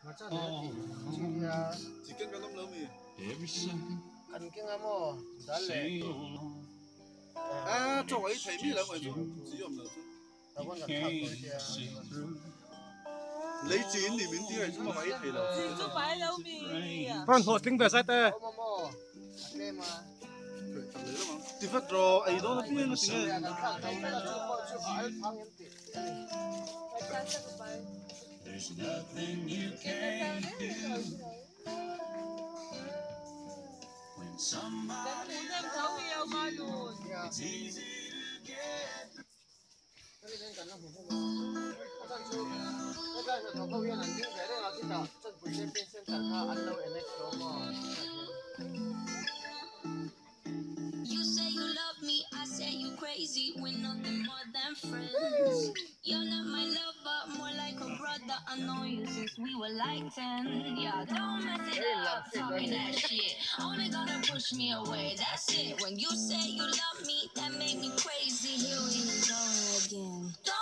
Chicken kan awm lo mi? Kan keng a maw dal leh. A chaw ei thei mi lo mai chu chi awm lo chu. Lei chi in ni min ti hei chu ma ei thei lo. Chu pai lo mi. Rawn hlawhtling ve zat e. Ti vat rawh ei dawn apiang a ti nge. You say you love me, I say you crazy. We're nothing more than friends. You're not my lover, more like a brother. I know you since we were like 10. Yeah, don't mess it up, talking that shit. Only gonna push me away, that's it. When you say you love me, that make me crazy. Here we go again. Don't